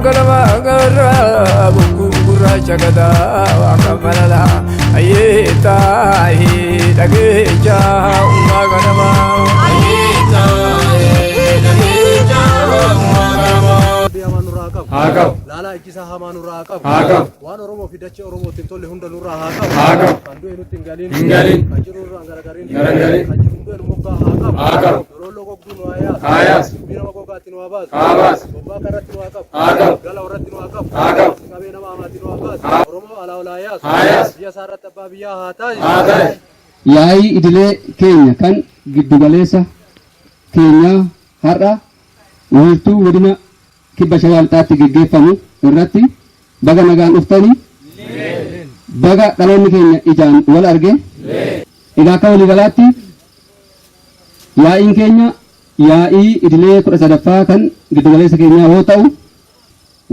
Ganama garra bokkuu gurraacha gadaa waaqa malala ayyee taa'ee dhageecha uumaa ganama. Ayyee taa'ee dhageecha uumaa ganama. Hamaa nurraa qabu. Haa qabu. Laalaa ijjisaa hamaa nurraa qabu. Haa qabu. Waan Oromoo fi dachee Oromootti hin tolle hunda nurraa haa qabu. Haa qabu. Kan du'e nutti hin galin. Hin galin. Kan jiru nurraa hin garagalin. Garagalin. Kan jiru hundee nu moggaa haa qabu. Haa qabu. Lololloo gogduu nu haa yaasu. Haa yaasu. Dubbii nama gogaatti nu haa baasu. Haa baasu. Bobbaa karratti nu haa qabu. Haa qabu. Gala warratti nu haa qabu. Haa qabu. Qabee nama hamaatti nu haa baasu. Haa. Oromoo alaa ol haa yaasu. Haa yaasu. Biyya isaa irratti abbaa biyyaa haa taasisu. Haa taasisu. Yaa'ii idilee keenya kan giddugaleessa keenyaa har'a wiirtuu godina Kibba Shawaa Lixaatti geggeeffamu irratti baga nagaan dhuftani, baga dhaloonni keenya ijaan wal arge. Egaa akka waliigalaatti yaa'iin keenya yaa'ii idilee 13ffaa kan giddugaleessa keenyaa yoo ta'u,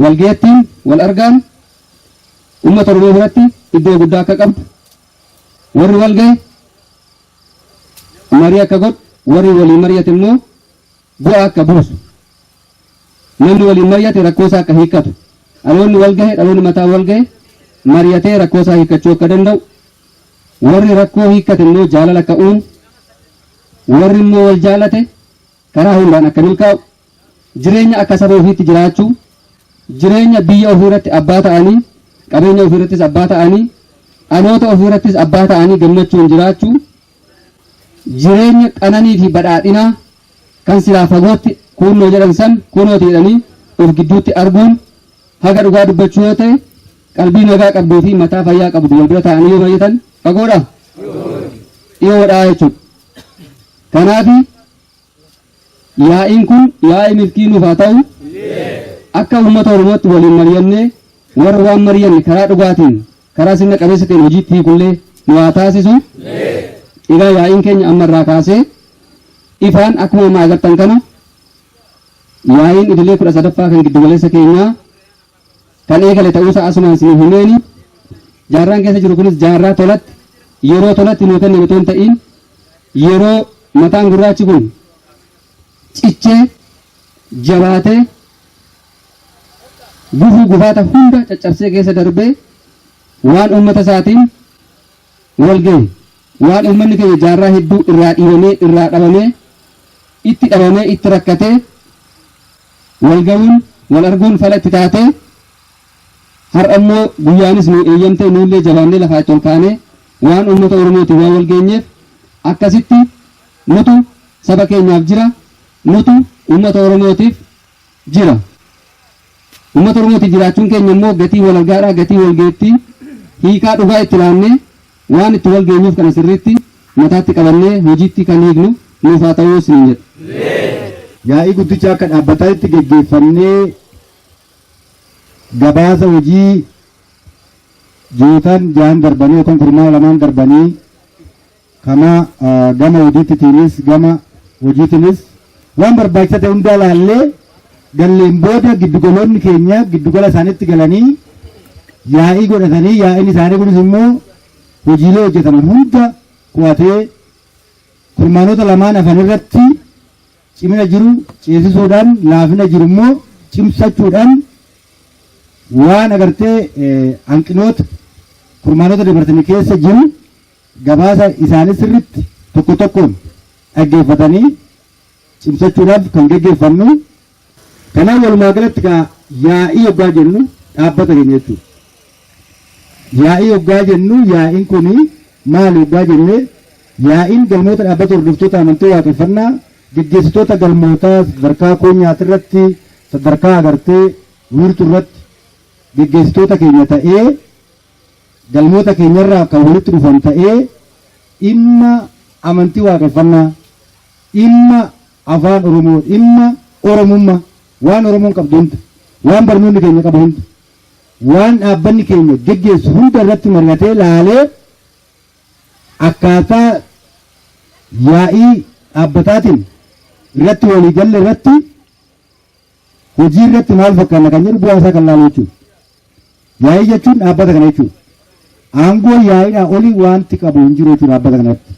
walgeettiin wal argaan uummata Oromoo biratti iddoo guddaa akka qabdu, warri wal gahe marii akka godhu, warri waliin mari'ate immoo bu'aa akka buusu, namni waliin mari'ate rakkoo isaa akka hiikkatu, dhaloonni wal gahe, dhaloonni mataa wal gahe mari'atee rakkoo isaa hiikkachuu akka danda'u, warri rakkoo hiikkate immoo jaalala akka uumu, warri immoo wal jaalate karaa hundaan akka milkaa'u, jireenya akka saba ofiitti jiraachuu, jireenya biyya ofii irratti abbaa ta'anii, qabeenya ofii irrattis abbaa ta'anii, dhaloota ofii irrattis abbaa ta'anii gammachuun jiraachuu, jireenya qananii fi badhaadhinaa kan silaa fagootti kuunnoo jedhan san kunooti jedhanii of gidduutti arguun, haga dhugaa dubbachuu yoo ta'e, qalbii nagaa qabduu fi mataa fayyaa qabdu wal bira taa'anii yoo mari'atan fagoodha, dhiyoodha jechuudha. Kanaaf yaa'iin kun yaa'ii milkii nuuf haa ta'u. Akka uummata Oromootti waliin mari'annee warra waan mari'anne karaa dhugaatiin, karaa sirna qabeessa ta'een hojiitti hiikullee nu haa taasisu. Egaa yaa'iin keenya amma irraa kaasee ifaan akkuma amma agartan kana yaa'iin idilee 13ffaa kan giddugaleessa keenyaa kan eegale ta'uusaa asumaan isiniif himeeni, jaarraan keessa jiru kunis jaarraa tolatti yeroo tolatti nuu kenname otoo hin ta'iin, yeroo mataan gurraachi kun cichee jabaatee gufuu gufaata hunda caccabsee keessa darbee waan uummata isaatiin wal gahe, waan uummanni keenya jaarraa hedduu irraa dhiibamee, irraa dhabamee, itti dhabamee, itti rakkatee wal ga'uun, wal arguun fala itti taatee, har'a immoo guyyaanis nuu eeyyamtee, nuullee jabaannee lafaa itti ol kaanee waan uummata Oromootiin waan wal geenyeef, akkasitti nutu saba keenyaaf jira, nutu uummata Oromootiif jira. Uummata Oromootiif jiraachuun keenya immoo gatii wal argaadhaa, gatii wal geettii hiikaa dhugaa itti laannee waan itti wal geenyuuf, kana sirriitti mataatti qabannee hojiitti kan hiiknu nuuf haa ta'uu isiniin jedha. Yaa'ii guddicha akka dhaabbataatti geggeeffannee gabaasa hojii ji'ootaan jahan darbanii yookaan kurmaana lamaan darbanii kama gama hojiittitiinis gama hojiitinis waan barbaachisaa ta'e hundaa laallee galleen booda, giddugaloonni keenya giddugala isaaniitti galanii yaa'ii godhatanii, yaa'iin isaanii kunis immoo hojiilee hojjetaman hunda qo'atee kurmaanota lamaan hafan irratti cimina jiru ceesisuudhaan, laafina jiru immoo cimsachuudhaan, waan agartee hanqinoota kurmaanota dabarsanii keessa jiru gabaasa isaanii sirritti tokko tokkoon dhaggeeffatanii cimsachuudhaaf kan geggeeffannu. Kanaaf walumaa galatti kaa yaa'ii yoggaa jennu dhaabbata keenya jechuudha. Yaa'ii yoggaa jennu, yaa'iin kun maali yoggaa jenne, yaa'iin galmoota dhaabbata hordoftoota amantii waaqeffannaa geggeessitoota galmootaa sadarkaa koonyaati irratti, sadarkaa agartee wiirtuu irratti geggeessitoota keenya ta'ee, galmoota keenyarraa kan walitti dhufan ta'ee, dhimma amantii waaqeffannaa, dhimma afaan Oromoo, dhimma Oromummaa, waan Oromoon qabdu hunda, waan barnoonni keenya qabu hunda, waan dhaabbanni keenya geggeessu hunda irratti mari'atee laalee akkaataa yaa'ii dhaabbataatiin irratti walii galle irratti hojii irratti maal fakkaanna kan jedhu bu'aa isaa kan laalu jechuudha. Yaa'ii jechuun dhaabbata kana jechuudha. Aangoo yaa'iidhaa olii wanti qabu hin jiru jechuudha dhaabbata kanatti.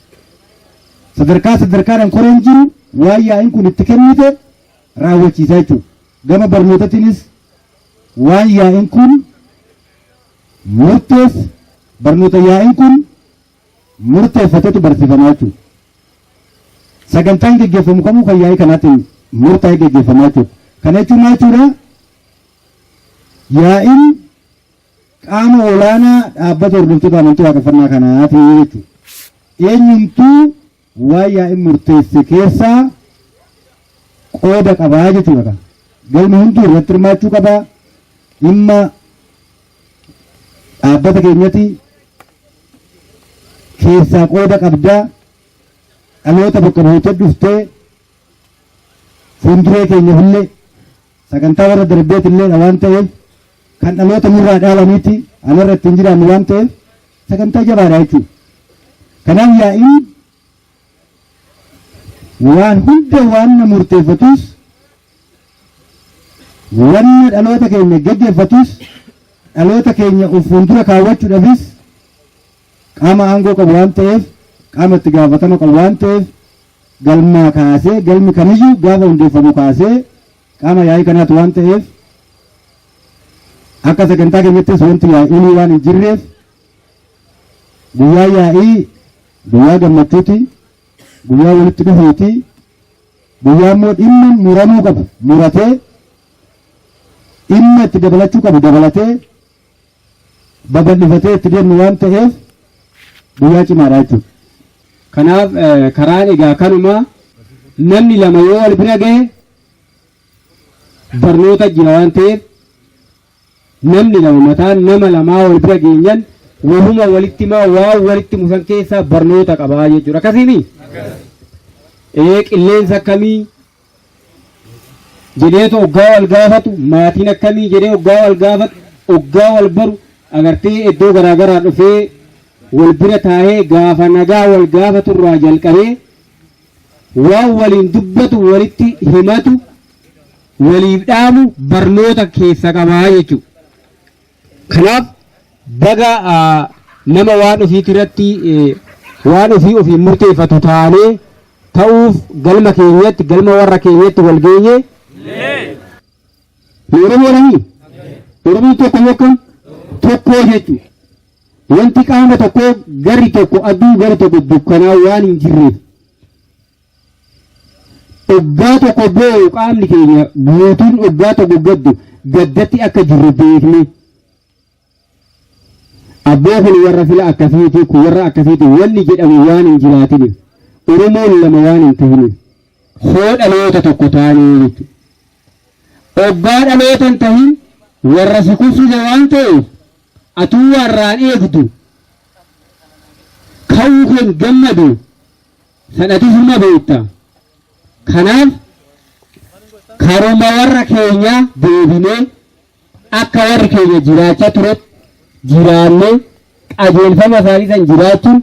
Sadarkaa sadarkaadhaan koreen jiru waan yaa'iin kun itti kennite raawwachiisa jechuudha. Gama barnootatiinis Waan yaa'iin kun murteesse, barnoota yaa'iin kun murteeffatetu barsiifamaa jechuudha. Sagantaan geggeeffamu kamuu kan yaa'ii kanaatiin murtaa'ee geggeeffamaa jechuudha. Kana jechuun maal jechuudha? Yaa'iin qaama olaanaa dhaabbata hordoftoota amantii waaqeffannaa kanaati jechuudha. Eenyumtuu waan yaa'iin murteesse keessaa qooda qabaa jechuudha. Galmi hunduu irratti hirmaachuu qabaa. Dhimma dhaabbata keenyati keessaa qooda qabdaa. Dhaloota bakka buutee dhuftee fuulduree keenyafillee sagantaa warra darbeetillee waan ta'eef, kan dhaloota nurraa dhaalaniiti anarra ittiin jiraannu waan ta'eef, sagantaa jabaadha jechuudha. Kanaaf yaa'iin waan hunda waan na murteeffatus, wanna dhaloota keenya geggeeffatus, dhaloota keenya of fuuldura kaawwachuudhaafis qaama aangoo qabu waan ta'eef, qaama itti gaafatama qabu waan ta'eef, galmaa kaasee, galmi kamiyyuu gaafa hundeeffamu kaasee qaama yaa'ii kanaatu waan ta'eef, akka sagantaa keenyattis wanti yaa'iin waan hin jirreef, guyyaa yaa'ii guyyaa gammachuuti, guyyaa walitti dhufuuti, guyyaa immoo dhimma muramuu qabu muratee, dhimma itti dabalachuu qabu dabalatee, babal'ifatee itti deemnu waan ta'eef, guyyaa cimaadha jechuudha. Kanaaf karaan egaa kanuma. Namni lama yoo wal bira gahe barnoota jira waan ta'eef, namni lama, mataan nama lamaa wal bira geenyan wahuma walitti himaa, waan walitti musan keessaa barnoota qabaa jechuudha. Akkasiimi? Ee, qilleensa akkamii jedheetu oggaa wal gaafatu, maatiin akkamii jedhee oggaa wal gaafatu, oggaa wal baru agartee, iddoo garaagaraa dhufee wal bira taa'ee gaafa nagaa wal gaafatu irraa jalqabee waan waliin dubbatu, walitti himatu, waliif dhaamu barnoota keessa qabaa jechuudha. Kanaaf baga nama waan ofiitti irratti waan ofii ofiin murteeffatu taanee ta'uuf galma keenyatti, galma warra keenyatti wal geenye. Oromoodhani, Oromoon tokko yookaan tokkoo jechuudha. Wanti qaama tokkoo garri tokko aduu, garri tokko dukkanaa waan hin jirreef, oggaa tokko boo'u qaamni keenya guutuun, oggaa tokko gaddu gaddatti akka jirru beekne, abboo kun warra fila akkasiiti, kun warra akkasiiti wanni jedhamu waan hin jiraatiniif, Oromoon lama waan hin tahiniif, hoo dhaloota tokko taanee jechuudha. Oggaa dhaloota hin tahin warra si kuffise waan ta'eef, atuu warraan eegdu ka'uu keen gammadu sanatu suma beekta. Kanaaf karuma warra keenyaa deebinee akka warri keenya jiraachaa turetti jiraannee, qajeelfama isaanii san jiraachuun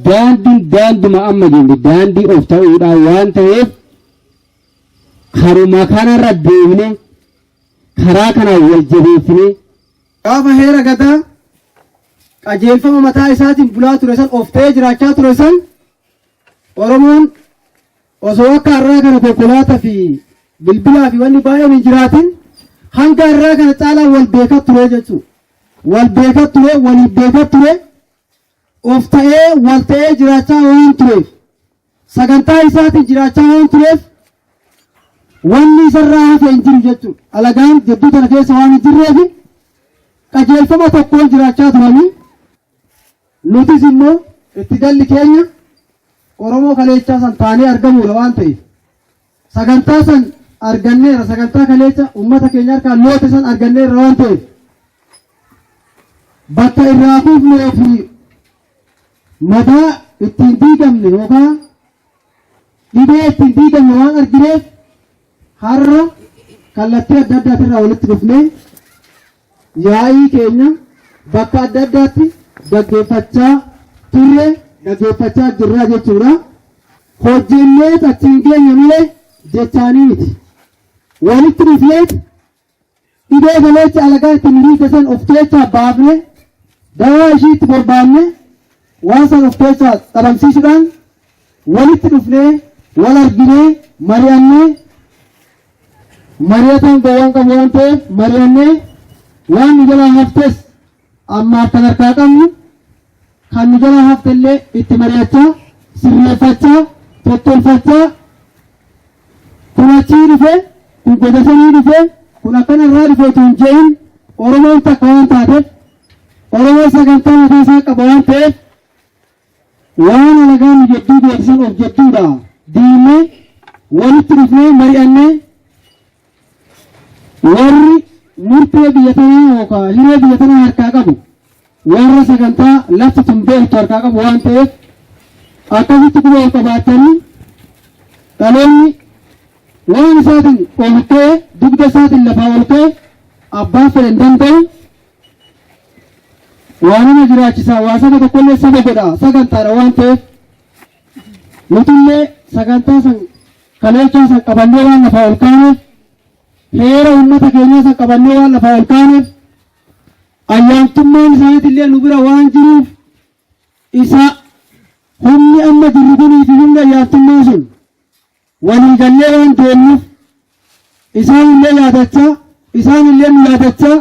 daandiin daanduma amma jenne daandii of ta'uudhaan waan ta'eef, karuma kanarra deemnee karaa kanaan wal jabeessinee Gaafa heera gadaa qajeelfama mataa isaatiin bulaa ture san, of ta'ee jiraachaa ture san, Oromoon osoo akka har'aa kana konkolaataa fi bilbilaa fi wanni baay'een hin jiraatin, hanga har'aa kana caalaa wal beekaa ture jechuudha. Wal beekaa ture, waliif beekaa ture, of ta'ee wal ta'ee jiraachaa waan tureef, sagantaa isaatiin jiraachaa waan tureef, wanni isarraa hafe hin jiru jechuudha. Alagaan jidduu tana keessa waan hin jirreef, qajeelfama tokkoon jiraachaa turanii, nutis immoo itti galli keenya Oromoo kaleechaa san taanee argamuudha waan ta'eef, sagantaa san arganneerra, sagantaa kaleecha uummata keenya harkaan loote san arganneerra waan ta'eef, bakka irraa kufnee fi madaa ittiin diigamne yookaan dhibee ittiin diigamne waan argineef, har'a kallattii adda addaatirraa walitti dhufnee yaa'ii keenya bakka adda addaatti gaggeeffachaa turre, gaggeeffachaa jirra jechuudha. Hojjenneet achiin geenye malee jechaanii miti. Walitti dhufneet dhibee kaleecha alagaa ittiin hiite san of keessaa baafne, dawaa ishii itti barbaanne, waan san of keessaa dhabamsiisuudhaan walitti dhufnee wal arginee mari'annee, mari'ataan gowwaan qabu waan ta'eef, mari'annee Waan nu jalaa haftes ammaaf kan harkaa qabnu, kan nu jalaa haftellee itti mari'achaa, sirreeffachaa, tottolfachaa, kun achii dhufe, kun gosa sanii dhufe, kun akkana irraa dhufe otoo hin je'in, Oromoon takka waan taateef, Oromoon sagantaa mataa isaa qaba waan ta'eef, waan alagaa nu jedduu beeksisan of jedduudha diinee walitti dhufnee mari'annee, warri murtee biyya tanaa yookaan hiree biyya tanaa harkaa qabu warra sagantaa lafti tun beektu harkaa qabu waan ta'eef, akkasitti quba ol qabaatanii, dhaloonni waan isaatiin ol ka'e, dugda isaatiin lafaa ol ka'e, abbaan fedhe hin danda'u. Waa nama jiraachisaa, waa saba tokkollee saba godha sagantaadha waan ta'eef, nutillee sagantaa san kaleechaa san qabannee waan lafaa ol kaaneef, heera uummata keenyaa san qabannee waan lafaa ol kaaneef, ayyaantummaan isaaniitillee nu bira waan jiruuf, isa humni amma jirru kunii fi humni ayyaantummaa sun walii gallee waan deemnuuf, isaan illee yaadachaa, isaan illee nu yaadachaa,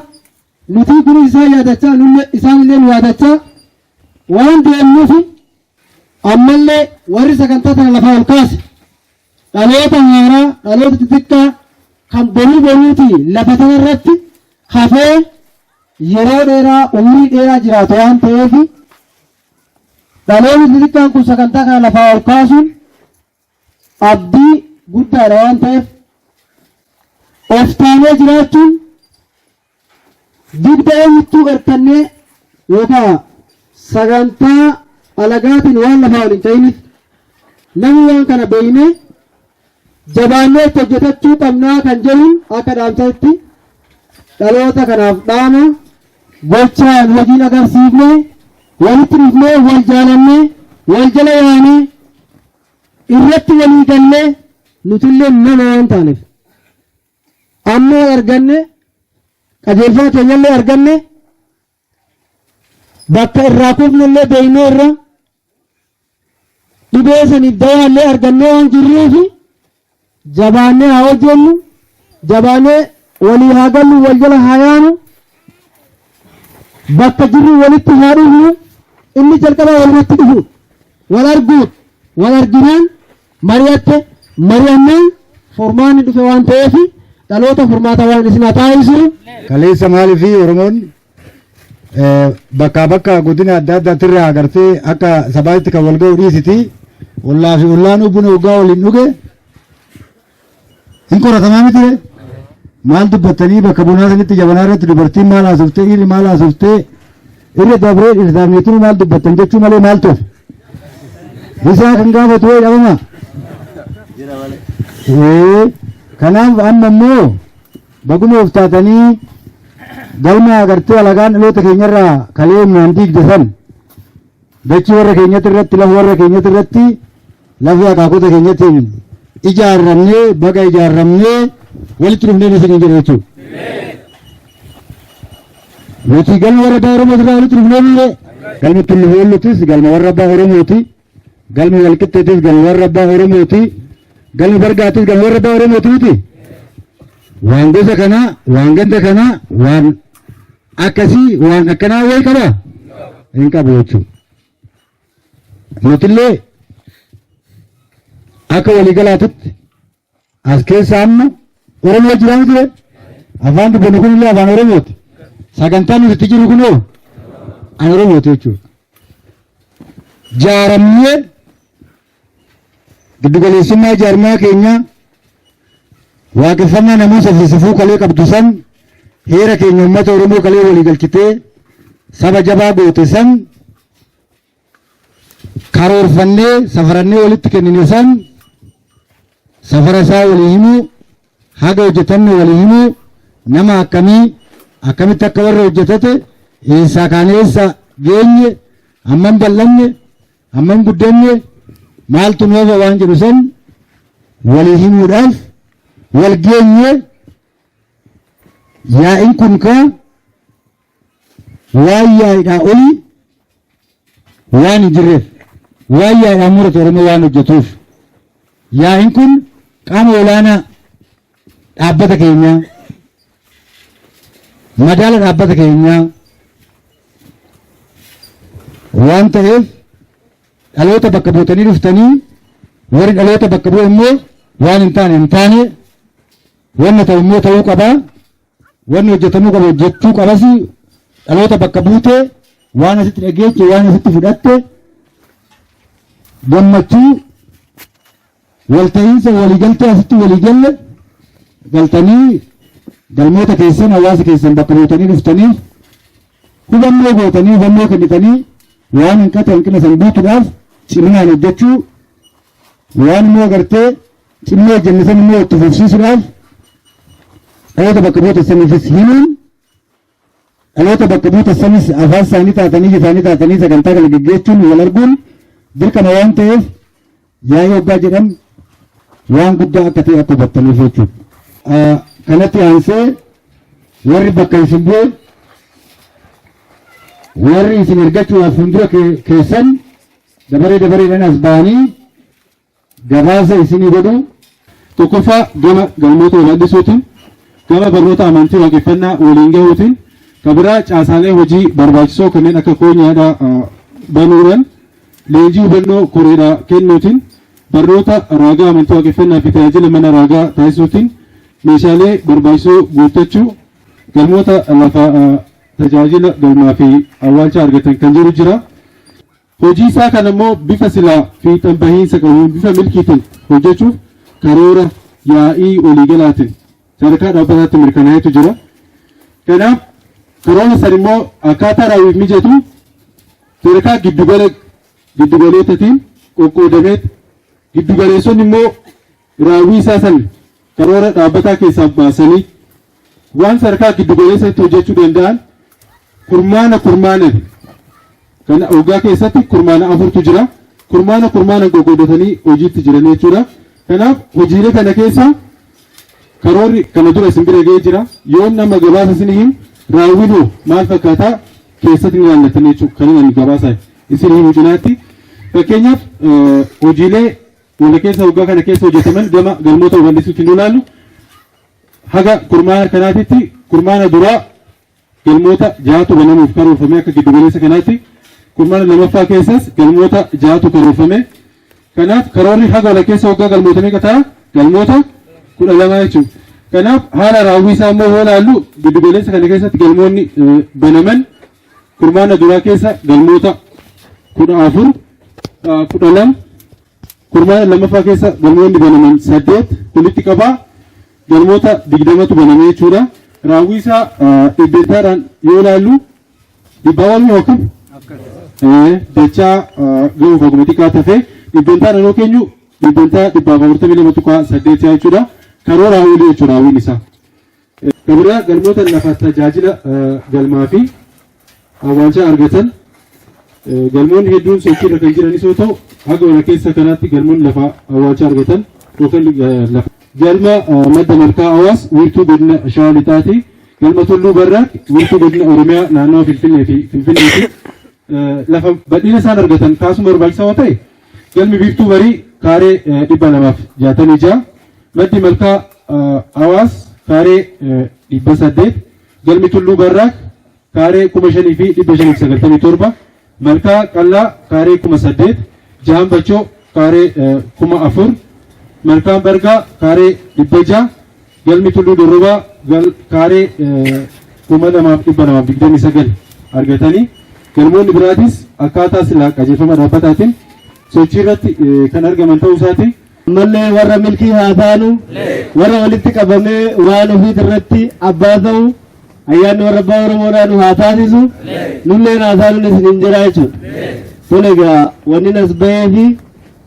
nuti kunis isaan yaadachaa, isaan illee nu yaadachaa waan deemnuuf, ammallee warri sagantaa tana lafaa ol kaase dhaloota haaraa, dhaloota xixiqqaa kan boruu boruuti lafa tana irratti hafee yeroo dheeraa, umurii dheeraa jiraatu waan ta'eef, dhaloonni xixiqqaan kun sagantaa kana lafaa ol kaasuun abdii guddaadha waan ta'eef, of taanee jiraachuun dugda eenyuttuu erkannee yookaan sagantaa alagaatiin waan lafaa ol hin ka'iniif, namni waan kana beeknee jabaannee itti hojjetachuu qabnaa kan jedhuun akka dhaamsaatti dhaloota kanaaf dhaama. Gochaan hojiin agarsiifnee, walitti dhufnee, wal jaalannee, wal jala yaanee, irratti walii gallee, nutillee nama waan taaneef, amma wal arganne, qajeelfama keenyallee arganne, bakka irraa kufnellee beeknee, irra dhibee saniif dawaallee argannee waan jirruufi, jabaannee haa hojjennu, jabaannee walii haa gallu, wal jala haa yaanu, bakka jirru walitti haa dhufnu. Inni jalqabaa walumatti dhufu, wal arguu, wal arginaan mari'atte, mari'annaan furmaanni dhufe waan ta'eef, dhaloota furmaata waan isin haa taasisu. Kaleessa maaliif Oromoon bakkaa bakka godina adda addaatti irraa agartee akka sabaatti kan wal ga'u dhiisiti, ollaa fi ollaan buna waggaa waliin dhuge hin qoratamaa miti? Maal dubbattanii bakka bunaa sanitti, jabanaa irratti dubartiin maal haasoftee, dhiirri maal haasoftee, irra dabree dhirsaaf niitiin maal dubbattan jechuu malee maal toof isaa kan gaafatu wayi dhabama. Kanaaf amma immoo baguma of taatanii galma agartee alagaan dhaloota keenyarraa kalee humnaan diigde san, dachii warra keenyatti irratti, lafa warra keenyatti irratti, lafa akaakota keenyattiin ijaarramnee, baga ijaarramnee walitti dhufnee isin jedha jechuudha. Nuti galma warra abbaa Oromooti irraa walitti dhufnee miire. Galmi Tullu Hoollutis galma warra abbaa Oromooti. Galmi Walqixxeetis galma warra abbaa Oromooti. Galmi Bargaatis galma warra abbaa Oromooti miti. Waan gosa kanaa, waan ganda kanaa, waan akkasii, waan akkanaa wayi qaba? Hin qabu jechuudha. Nutillee akka waliigalaatitti as keessa amma Oromoo jira miti? Afaan dubbannu kunillee afaan Oromooti. Sagantaan nuti itti jiru kunoo an Oromooti jechuudha. Jaaramnee giddugaleessummaa jaarmaa keenyaa, waaqeffannaa namoota fi safuu kalee qabdu san, heera keenya uummata Oromoo kalee walii galchitee saba jabaa goote san, karoorfannee safarannee walitti kennine san, safara isaa walii himuu, haga hojjetanne walii himuu, nama akkamii akkamitti akka warra hojjetate, eessaa kaanee eessa geenye, hammam bal'anne, hammam guddanne, maaltu nu hafa waan jedhu san walii himuudhaaf wal geenye. Yaa'in kun kaa waan yaa'iidhaa olii waan hin jirreef, waan yaa'iidhaan murate Oromoo waan hojjetuuf, yaa'in kun qaama olaanaa dhaabbata keenyaa. Madaala dhaabbata keenyaa waan ta'eef dhaloota bakka buutanii dhuftanii, warri dhaloota bakka bu'e immoo waan hin taane hin taane, wanna ta'u immoo ta'uu qabaa, wanni hojjetamuu qabu hojjechuu qabas. Dhaloota bakka buute waan asitti dhageeche, waan asitti fudhatte, gammachuu, walta'iinsa, waliigaltee asitti waliigalle galtanii galmoota keessan hawaasa keessan bakka buutanii dhuftanii hubannoo gootanii, hubannoo kennitanii, waan hanqate hanqina san guutuudhaaf ciminaan hojjechuu, waan immoo agartee cimnee hojjenne san immoo itti fufsiisuudhaaf dhaloota bakka buute saniifis himuun, dhaloota bakka buute sanis afaan isaanii taatanii, ija isaanii taatanii sagantaa kana geggeessuun, wal arguun dirqama waan ta'eef, yaa'ii hoggaa jedhan waan guddaa akka ta'e akka hubattaniif jechuudha. Kanatti aansee warri bakka isin bu'e, warri isin ergachuudhaaf fuuldura keessan dabaree dabareedhaan as ba'anii gabaasa isinii godhu. Tokkoffaa, gama galmoota babal'isuutiin, gama barnoota amantii waaqeffannaa waliin gahuutiin, kabiraa caasaalee hojii barbaachisoo kanneen akka koonyaadhaa banuudhaan, leenjii hubannoo koreedhaa kennuutiin, barnoota raagaa amantii waaqeffannaa fi tajaajila mana raagaa taasisuutiin, meeshaalee barbaachisoo guuttachuu, galmoota lafa tajaajila galmaa fi awwaalcha argatan kan jiru jira. Hojii isaa kana immoo bifa silaa fiixan bahiinsa qabuun, bifa milkiitiin hojjechuuf karoora yaa'ii waliigalaatiin sadarkaa dhaabbataatti mirkanaa'etu jira. Kanaaf karoora san immoo akkaataa raawwiif mijatu sadarkaa giddugala giddugaleessatiin qoqqoodamee, giddugaleessonni immoo raawwii isaa san karoora dhaabbataa keessaa baasanii waan sadarkaa giddugaleessatti hojjechuu danda'an kurmaana kurmaanan kana waggaa keessatti kurmaana afurtu jira. Kurmaana kurmaana qoqqoodatanii hojiitti jiran jechuudha. Kanaaf hojiilee kana keessa karoorri kana dura isin bira ga'ee jira. Yoo nama gabaasa isin himu, raawwiin hoo maal fakkaataa keessatti ni ilaallattan jechuudha. Kan inni gabaasa isin himu cinaatti. Fakkeenyaaf, hojiilee wala keessa waggaa kana keessa hojjetaman gama galmoota babal'isuutti nu ilaallu, haga kurmaana kanaatitti kurmaana duraa galmoota jahatu banamuuf karoorfame akka giddugaleessa kanaatti. Kurmaana lamaffaa keessas galmoota jahatu karoorfame. Kanaaf karoorri haga wala keessa waggaa galmoota meeqa ta'a? Galmoota 12 jechuudha. Kanaaf haala raawwii isaa immoo yoo ilaallu, giddugaleessa kana keessatti galmoonni banaman kurmaana duraa keessa galmoota 14, 12, kurmaana lammaffaa keessa galmoonni banaman saddeet, walitti qabaa galmoota 20tu baname jechuudha. Raawwii isaa dhibbeentaadhaan yoo ilaallu, dhibbaa wal yookiin dachaa gahuuf akkuma xiqqaa tafee, dhibbeentaadhaan yoo keenyu 142.8% jechuudha. Karoora olii jechuudha raawwiin isaa. Gabiraa galmoota lafa tajaajila galmaa fi awwaalchaa argatan, galmoonni hedduun sochiirra kan jiranis yoo ta'u, haga wala keessa kanaatti galmoonni lafa awwaalchaa argatan yookaan lafa galma madda malkaa Hawaas wiirtuu godina Shawaa Lixaati. Galma Tulluu Barraaq wiirtuu godina Oromiyaa naannawa Finfinnee fi Finfinneeti. Lafa bal'ina isaan argatan kaasuun barbaachisaa yoo ta'e, galmi Biiftuu Barii kaaree 266, maddi malkaa Hawaas kaaree 800, galmi Tulluu Barraaq kaaree 5597, malkaa Qallaa kaaree 8000, Jahan Bachoo kaaree 4000, malkaan Bargaa kaaree 600, galmi Tulluu Dorrobaa kaaree 2229 argatanii, galmoonni biraatis akkaataa silaa qajeelfama dhaabbataatiin sochii irratti kan argaman ta'uu isaati. Ammallee warra milkii haa taanu, warra walitti qabamee waan ofiit irratti abbaa ta'u ayyaanni warra abbaa Oromoodhaa nu haa taasisu, nulleen haa taanuun isiniin jira jechuudha. Kun egaa wanni nas bahee fi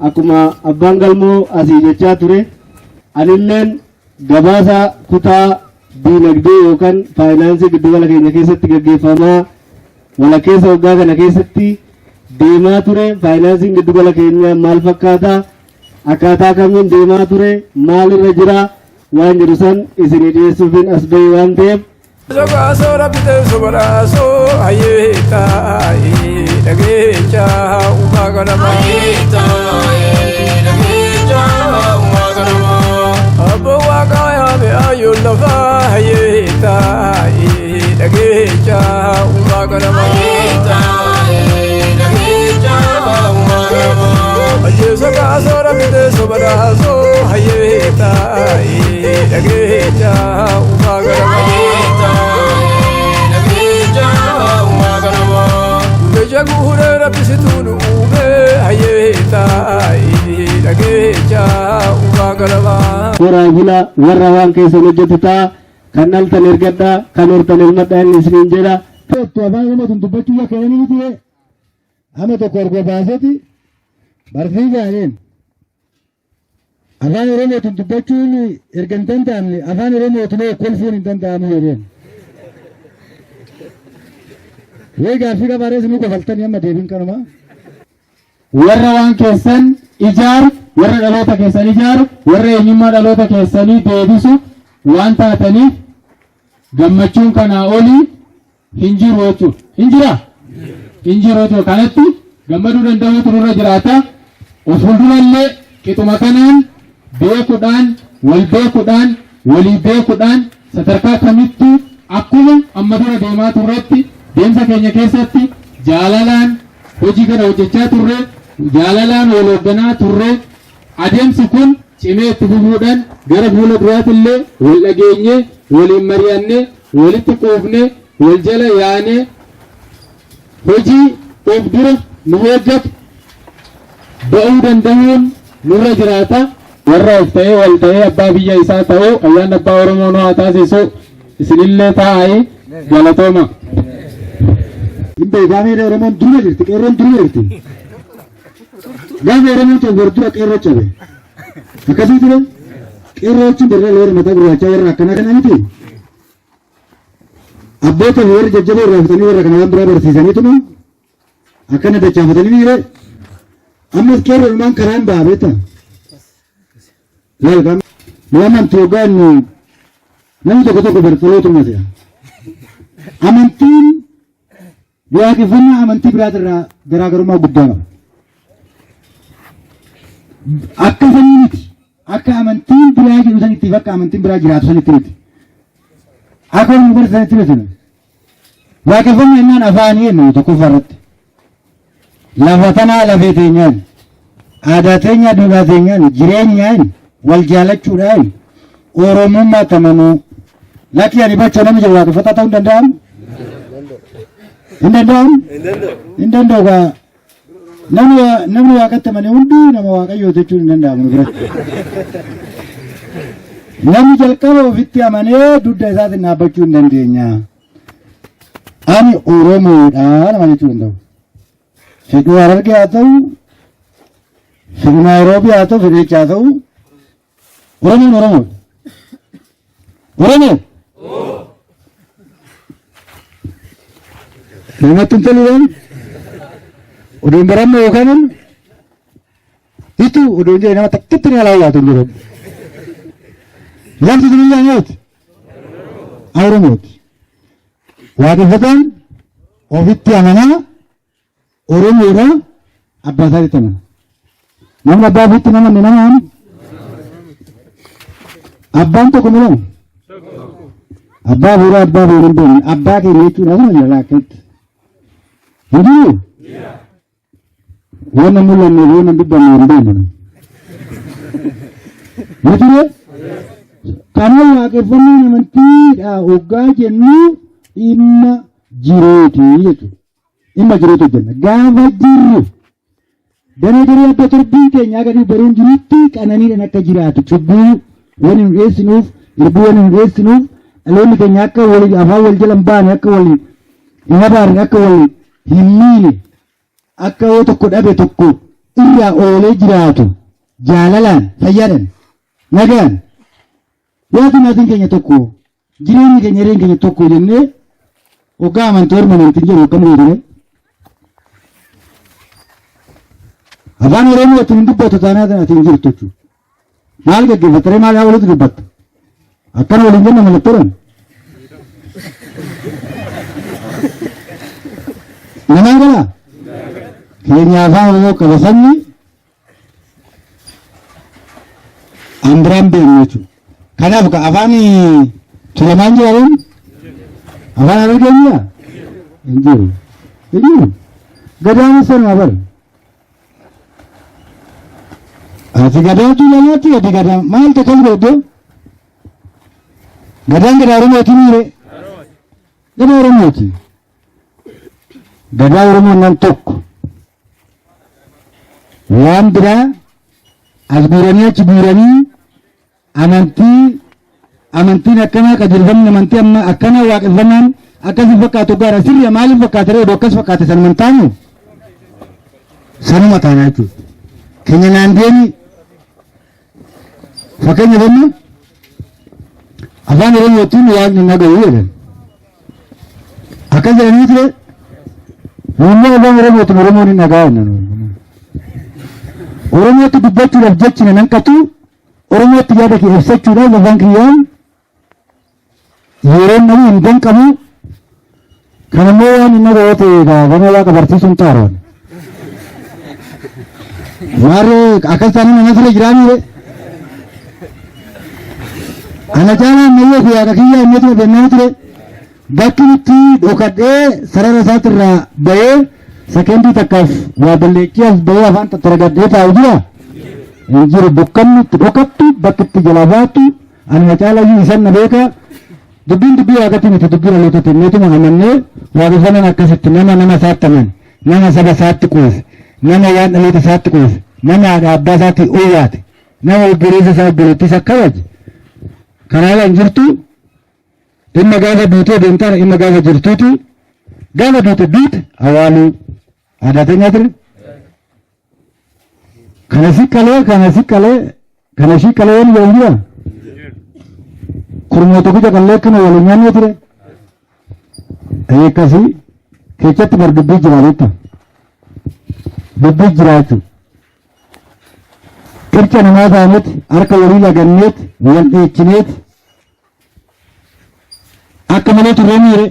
akkuma abbaan galmoo asii jechaa ture, anilleen gabaasa kutaa diinagdee yookaan faayinaansii giddugala keenya keessatti gaggeeffamaa walakkeessa waggaa kana keessatti deemaa ture, faayinaansiin giddugala keenyaa maal fakkaataa, akkaataa kamiin deemaa ture, maalirra jira waan jedhu san isinii dhiyeessuufin as bahee waan ta'eef. Sogaasoo rabbitee sobaraasoo hayyeetaa dhageecha uumaa kanama. Abbo waaqaa yaame ayyoon lafaa hayyeetaa. dhageecha uumaa ganamaa. Ajjeesa kaasoo rabbitee sobadaasoo hayyee taa'ee dhageecha uumaa ganamaa. Ija guuree rabbisituu nu uumee hayyee taa'ee dhageecha uumaa ganamaa. Horaa bulaa, warra waan keessan hojjetu ta'a, kan dhaltan ergadhaa, kan hortan elmadhaa inni isiniin jedha. Afaan Oromootiin dubbachuu yakka jedhanii miti. Ama tokko erga baaseti barsiisaa jedheen. Afaan Oromootiin dubbachuun erga hin danda'amne, afaan Oromootiin kolfuun hin danda'amu jedheen. Wayii gaaffii qabaarees nu kofaltanii amma deebiin kanuma. Warra waan keessan ijaaru, warra dhaloota keessan ijaaru, warra eenyummaa dhaloota keessanii deebisu waan taataniif gammachuun kanaa olii hin jiru jechuudha. Hin jiraa? Hin jiru jechuudha. Kanatti gammaduu danda'uutu nurra jiraata. Of fuuldurallee qixuma kanaan beekuudhaan, wal beekuudhaan, walii beekuudhaan sadarkaa kamittuu akkuma amma dura deemaa turretti deemsa keenya keessatti jaalalaan hojii kana hojjechaa turre, jaalalaan wal hoogganaa turre, adeemsi kun cimee itti fufuudhaan gara fuula duraatillee wal dhageenyee, waliin mari'annee, walitti quufnee, wal jala yaanee hojii of dura nu eeggatu ba'uu danda'uun nurra jiraata. Warra of ta'ee wal ta'ee abbaa biyya isaa ta'uu ayyaanni abbaa Oromoo nu haa taasisu. Isinillee taa'aa, galatooma. Hin beekamee Oromoon duruma jirti, qeerroon duruma jirti. Gaafa Oromoon cabe dura qeerroo cabe. Akkasii ture, qeerroo jechuun dirree warra mataa gurraachaa warra akkanaa kana miti. Abboota fi warri jajjaboo irraa fudhanii warra kana waan biraa barsiisaniituma akkana dachaafatanii ni jiree. Ammas qeerroodhumaan karaan ba'a beektaa? Laal nu amantii hoggaa nu namni tokko tokko bartalootuma si'a. Amantiin waaqeffannaa amantii biraatirraa garaagarummaa guddaa qaba. Akka sanii miti. Akka amantiin biraa jedhu sanitti fi akka amantiin biraa jiraatu sanitti miti. Akka inni barsiisanitti miti. Waaqeffannaa jennaan afaanii jennu tokkoffaa irratti. Lafa tanaa lafee teenyaan, aadaa teenyaa duudhaa teenyaan, jireenyaan, wal jaalachuudhaan, Oromummaa tamanuu. Lakki ani bachoo namni jedhu waaqeffataa ta'uu hin danda'amu? Hin danda'amu? Hin danda'u gaa. Namni waaqatti amane hunduu nama Waaqayyoo jechuun hin danda'amu nu biratti. Namni jalqaba ofitti amanee dugda isaatiin dhaabbachuu hin dandeenya. Ani Oromoodha nama jechuu danda'u. Fedhuu Harargee haa ta'u, fedhuu Naayiroobii haa ta'u, fedhuu Echa haa ta'u, Oromoon Oromoodha. Oromoo! Namatti hin toluudhaan oduun barannu yookaan itu oduun jedhe nama takkitti ni alaawwaatu hin jiru. Lafti sun illee nyaati. Oromooti. Waaqeffataan ofitti amanaa Oromoodha, abbaa isaatti amana. Namni abbaa ofitti hin amanne nama am. Abbaan tokko ni lama. Abbaa bu'uura abbaa bu'uura hin beekne abbaa keenya jechuun asuma jira laakkeetti. Hin jiru? Waan hin mul'anne, waan hin dubbanne hin beeknu. Ni ture? Kanaaf waaqeffannaan amantiidha hoggaa jennu dhimma jiruuti jechuudha. Dhimma jiruutu jenna. Gaafa jirru danee daree adda torbiin keenya akka inni baruun jirutti qananiidhaan akka jiraatu, cubbuu wani nu dhiyeessinuuf, irbuu wani nu dhiyeessinuuf, dhaloonni keenya akka wal afaan wal jala hin baane, akka wal hin abaarre, akka wal hin miine, akka yoo tokko dhabe tokko irraa oolee jiraatu, jaalalaan, fayyaadhaan, nagaan, yaati maatiin keenya tokko, jireenyi keenya, hireen keenya tokko jennee hoggaa amantii orma amantiin jedhu akkam gootune? Afaan Oromoo ittiin hin dubbatu taanaa ati hin jirtu jechuudha. Maal gaggeeffattee, maal haa walitti dubbatta? Akkana waliin jenna mallattoodhaan. Namaan galaa? Keenya afaan Oromoo qaba sabni an biraan beeknu jechuudha. Kanaaf afaan tulamaan jira. Afaan Harargee jira? Hin jiru. Hin jiru. Gadaanis sanuma bara. Ati gadaa tuulamaatti ati gadaa maal takkas godhu? Gadaan gadaa Oromooti miire. Gadaa Oromooti. Gadaa Oromoo nan tokko. Waan biraa as guuranii achi guuranii amantii amantiin akkanaa qajeelfamni amantii amma akkanaa waaqeffannaan akkas fakkaatu gaara sirriya maaliif fakkaata ree odoo akkas fakkaate sanuma hin taanu sanuma taana jechuudha. Keenya naan deemi fakkeenya jennu afaan Oromootiin waaqni naga'u jedhan. Akkas jedhanii ture Namni afaan Oromootiin Oromoon hin dhaga'u jennan. Oromootti dubbachuudhaaf jechi nan hanqatu Oromootti yaada kee ibsachuudhaaf afaan kiyyaan yeroon dhabu hin danqamu. Kan immoo waan inni dhaga'u ta'e egaa gama waaqa barsiisuun xaaroon. Maarree akkas taanaan ana sirra jiraa miire. Ana caalaa ammayyoo fi waaqa kiyyaa inni ture bennaa ture. Bakki nutti dhokadhee sarara isaatirraa bahee sekendii takkaaf waa balleechee as bahee afaan tattaragadhee taa'u jira. Hin jiru dukkanni itti dhokattu bakki itti jalaa baattu anuma caalayyuu isan na beeka. Dubbiin dubbii waaqatii miti dubbii dhalootati neetuma amannee waaqeffannaan akkasitti nama nama isaatti amane nama saba isaatti quufe nama waan dhaloota isaatti quufe nama haadha abbaa isaatti owwaate nama obboleessa isaa obboleettii isaa kabaje kanaa waan jirtu dhimma gaafa duutee deemtaan dhimma gaafa jirtuuti gaafa duute duute awwaaluu aadaa teenyaa ture. Kana si qalee kana si qalee kana shi qalee waan jedhan jira. Kurmoo tokkicha qallee akkana waliin nyaannee ture. Akkasii keessatti bar dubbii jira beekta. Dubbii jira jechuudha. Qirca namaa taaneet harka walii laganneet wal dheechineet akka malee turree miire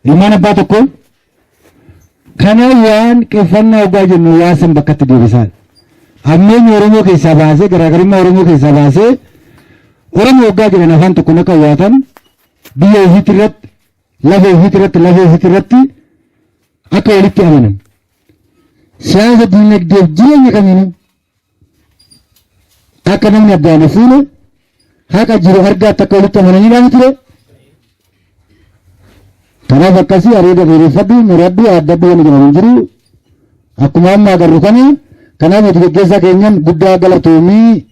ilmaan abbaa tokkoo Kana waan qeeffannaa hoggaa jennu waan san bakkatti deebisaa. Hammeenya Oromoo keessaa baasee garaagarummaa Oromoo keessaa baasee Oromoo hoggaa jedhan afaan tokkoon akka waatan biyya ofiitti irratti lafa ofiitti irratti lafa ofiitti irratti akka walitti amanan. Siyaasa diinagdeef jireenya kamiinuu akka namni addaan hin fuune haqa jiru argaatti akka walitti amananiidhaan ture. Kanaaf akkasii areeda dheereffadhu muradhu addadhu wanni jedhamu hin jiru. Akkuma amma agarru kana kanaaf hojii gaggeessaa keenyan guddaa galatoomii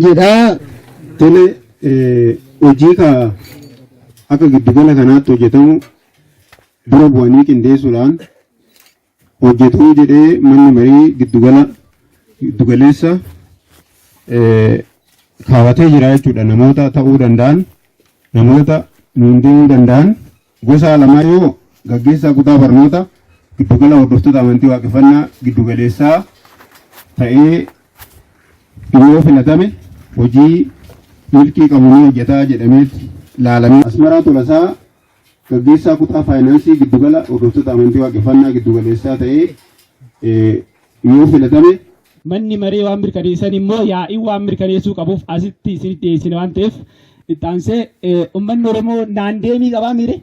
jedhaa. Tole hojii ka akka giddugala kanaatti hojjetamu dura bu'anii qindeessuudhaan hojjetuu jedhee manni marii giddugala giddugaleessa kaawwatee jira jechuudha. Namoota ta'uu danda'an namoota nuun deemuu danda'an gosa lamaa yoo gaggeessaa kutaa barnoota giddugala hordoftoota amantii waaqeffannaa giddugaleessaa ta'ee yoo filatame hojii milkii qabu ni hojjetaa jedhameet laalame. Asmaraa Tolasaa Gaggeessaa kutaa faayinaansii giddugala hordoftoota amantii waaqeffannaa giddugaleessaa ta'ee yoo filatame. Manni maree waan mirkaneessan immoo yaa'iin waan mirkaneessuu qabuuf asitti isinitti dhiyeessine waan ta'eef itti aansee uummanni Oromoo naan deemii qabaa miire?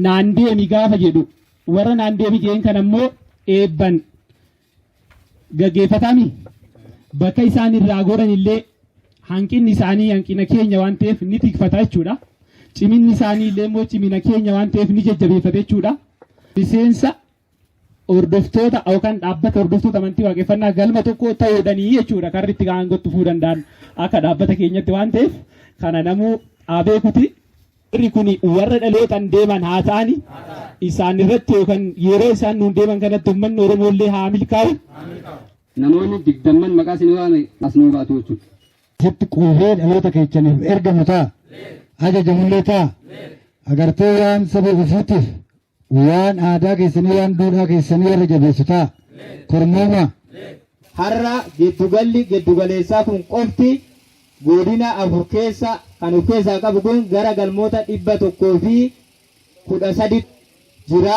Naan deemi gaafa jedhu warra naan deemi jeen kana immoo eebban gaggeeffataami. Bakka isaan irraa goran illee hanqinni isaanii hanqina keenya waan ta'eef ni tikfata jechuudha. Ciminni isaanii illee immoo cimina keenya waan ta'eef ni jajjabeeffata jechuudha. Miseensa hordoftoota yookaan dhaabbata hordoftoota amantii waaqeffannaa galma tokko ta'uudhanii jechuudha karri itti aangootti dhufuu danda'an akka dhaabbata keenyatti waan ta'eef kana namuu haa beekuti. Warri kun warra dhalootaan deeman haa ta'ani. Isaan irratti yookaan yeroo isaan nuun deeman kanatti uummanni Oromoo illee haa milkaa'u. Namoonni digdamman maqaa isin waame as nuu baatu jechuudha. Sitti quufee dhaloota keechaniif ergamu ta'a. Ajajamullee ta'a. Agartee waan saba ofiitiif waan aadaa keessanii waan duudhaa keessanii warra jabeessu ta'a. Kormooma. Har'a giddugalli giddugaleessaa kun qofti godina 4 keessa kan of keessaa qabu kun gara galmoota 113 jira.